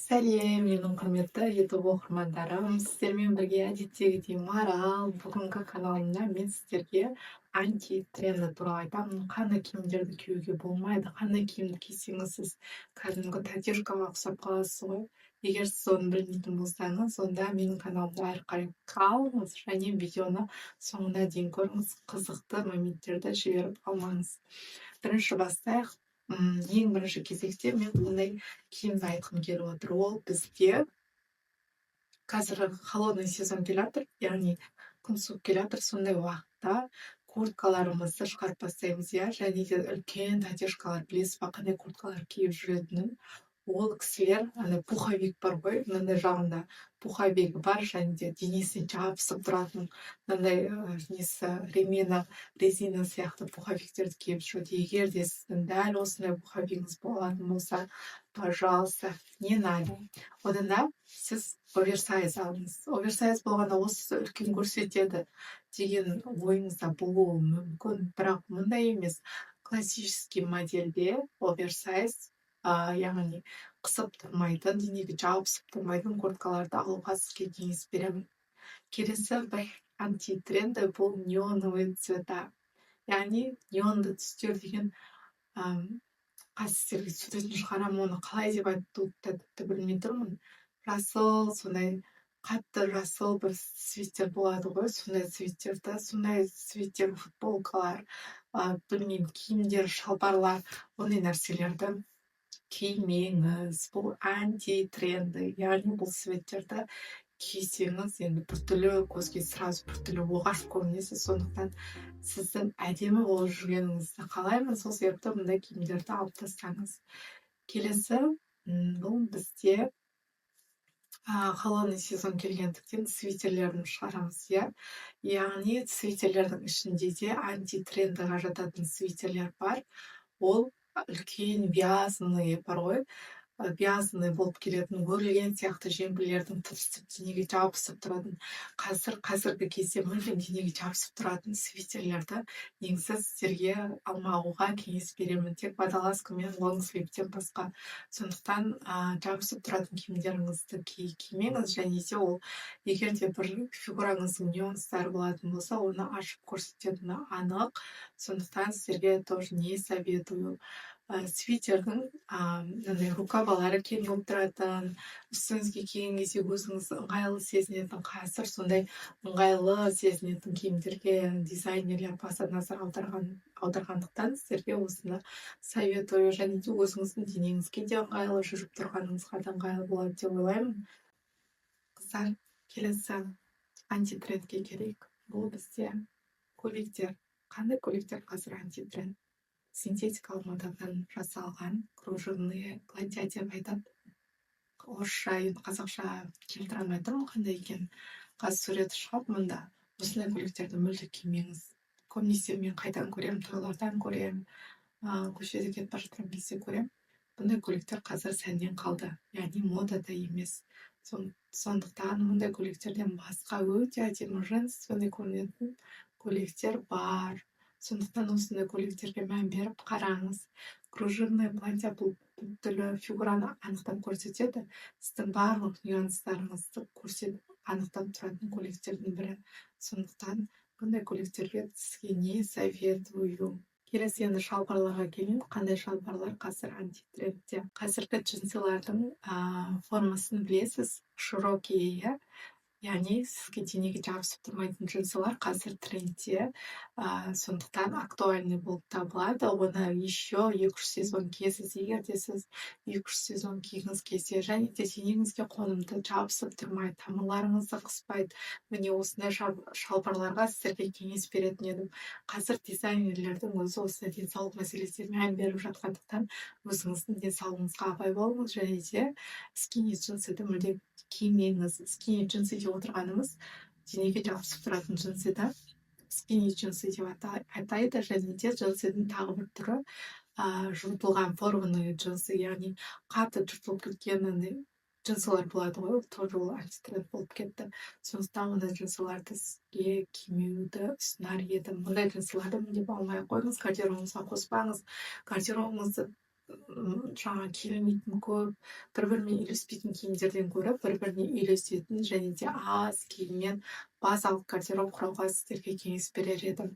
Сәлем, менің құрметті YouTube оқырмандарым! Сіздермен бірге әдеттегідей Марал. Бүгінгі каналымда мен сіздерге антитренді туралы айтамын. Қандай киімдерді киюге болмайды, қандай киімді кисеңіз, сіз кәдімгі тәтешкаға ұқсап қаласыз ғой. Егер сіз оны білмейтін болсаңыз, онда менің каналымда әрі қарай қалыңыз және видеоны соңына дейін көріңіз, қызықты моменттерді жіберіп алмаңыз. Бірінші бастайық. Ең бірінші кезекте мен мындай киімді айтқым келіп отыр. Ол бізде қазір холодный сезон келе жатыр, яғни күн суып келе жатыр. Сондай уақытта курткаларымызды шығарып тастаймыз, иә, және де үлкен тәтешкалар, білесіз ба, қандай курткалар киіп жүретінін? Ол кісілер андай пуховик бар ғой, мынандай жағында пуховигі бар және де денесіне жабысып тұратын мынандай несі, ремені резина сияқты пуховиктерді киіп жүреді. Егер де сіздің дәл осындай пуховигіңіз болатын болса, пожалуйста, не надо. Одан да сіз оверсайз алыңыз. Оверсайз болғанда, ол сізді үлкен көрсетеді деген ойыңызда болуы мүмкін, бірақ мұндай емес. Классический модельде оверсайз, яғни қысып тұрмайтын, денеге жабысып тұрмайтын курткаларды алуға сізге кеңес беремін. Келесі бір антитренді — бұл неоновый цвета, яғни неонды түстер деген. Қазір сіздерге суретін шығарамын, оны қалай деп айтуды да тіпті білмей тұрмын. Жасыл, сондай қатты жасыл бір цветтер болады ғой, сондай цветтерді, сондай цветтегі футболкалар, білмеймін, киімдер, шалбарлар, ондай нәрселерді кимеңіз. Бұл антитренді, яғни бұл цветтерді кисеңіз, енді біртүрлі, көзге сразу біртүрлі, оғаш көрінесіз. Сондықтан сіздің әдемі болып жүргеніңізді қалаймын, сол себепті мұндай киімдерді алып тастаңыз. Келесі бұл бізде холодный сезон келгендіктен, свитерлерін шығарамыз, иә. Яғни свитерлердің ішінде де антитрендіға жататын свитерлер бар. Ол үлкен вязаный бар ғой, вязаный болып келетін, өрілген сияқты жеңбілердің тырысып денеге жабысып тұратын. Қазіргі кезде мүлдем денеге жабысып тұратын свитерлерді негізі сіздерге алмауға кеңес беремін, тек водолазка мен лонгсливтен басқа. Сондықтан жабысып тұратын киімдеріңізді кимеңіз және де ол егер де бір фигураңыздың нюанстары болатын болса, оны ашып көрсететіні анық. Сондықтан сіздерге тоже не советую. Свитердің мынандай рукавалары кең болып тұратын, үстіңізге киген кезде өзіңіз ыңғайлы сезінетін, қазір сондай ыңғайлы сезінетін киімдерге дизайнерлер баса назар аударғандықтан, сіздерге осыны советую. Және де өзіңіздің денеңізге де ыңғайлы, жүріп тұрғаныңызға да ыңғайлы болады деп ойлаймын. Қыздар, келесі антитрендке келейік. Бұл бізде көйлектер. Қандай көйлектер қазір антитренд? Синтетикалық матадан жасалған кружевные платья деп айтады орысша, енді қазақша келтіре алмай тұрмын қандай екенін. Қазір суреті шығады мында. Осындай көйлектерді мүлде кимеңіз. Көбінесе мен қайдан көремін? Тойлардан көремін, көшеде кетіп бара жатқан кезде көремін. Бұндай көйлектер қазір сәннен қалды, яғни модада емес. Сондықтан мұндай көйлектерден басқа өте әдемі, женственный көрінетін көйлектер бар. Сондықтан осындай көйлектерге мән беріп қараңыз. Кружевной платья — бұл түрлі фигураны анықтап көрсетеді, сіздің барлық нюанстарыңызды көрсетіп, анықтап тұратын көйлектердің бірі. Сондықтан бұндай көйлектерге сізге не советую. Келесі енді шалбарларға келейін. Қандай шалбарлар қазір антитрендте? Қазіргі джинсылардың формасын білесіз, широкий, иә, яғни сізге денеге жабысып тұрмайтын джинсылар қазір трендте, сондықтан актуальный болып табылады. Оны еще 2-3 сезон киесіз. Егер де сіз 2-3 сезон кигіңіз келсе және де денеңізге қонымды, жабысып тұрмайды, тамырларыңызды қыспайды, міне, осындай шалбарларға сіздерге кеңес беретін едім. Қазір дизайнерлердің өзі осындай денсаулық мәселесіне мән беріп жатқандықтан, өзіңіздің денсаулығыңызға абай болыңыз және де скини джинсыды мүлде кимеңіз. Скини джинсы деп отырғанымыз — денеге жабысып тұратын джинсы да скини джинсы деп атайды. Және де джинсыдың тағы бір түрі — жыртылған, порванный джинсы, яғни қатты жыртылып кеткен андай джинсылар болады ғой, тоже ол антитренд болып кетті. Сондықтан ондай джинсыларды сізге кимеуді ұсынар едім. Мұндай джинсыларды мүлдем алмай ақ қойыңыз, гардеробыңызға қоспаңыз. Гардеробыңызды Жаңа келмейтін, көп бір бірімен үйлеспейтін киімдерден гөрі бір біріне үйлесетін және де аз киіммен базалық гардероб құруға сіздерге кеңес берер едім.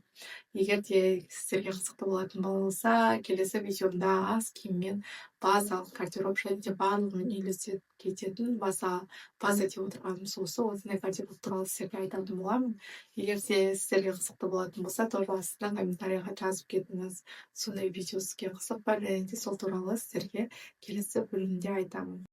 Егер де сіздерге қызықты болатын болса, келесі видеомда аз киіммен базалық гардероб және де барлығымен үйлесіп кететін база деп отырғаным осы, осындай гардероб туралы сіздерге айтатын боламын. Егер де сіздерге қызықты болатын болса, тоже астына комментарийға жазып кетіңіз, сондай видео сізге қызық па, және де сол туралы сіздерге келесі бөлімде айтамын.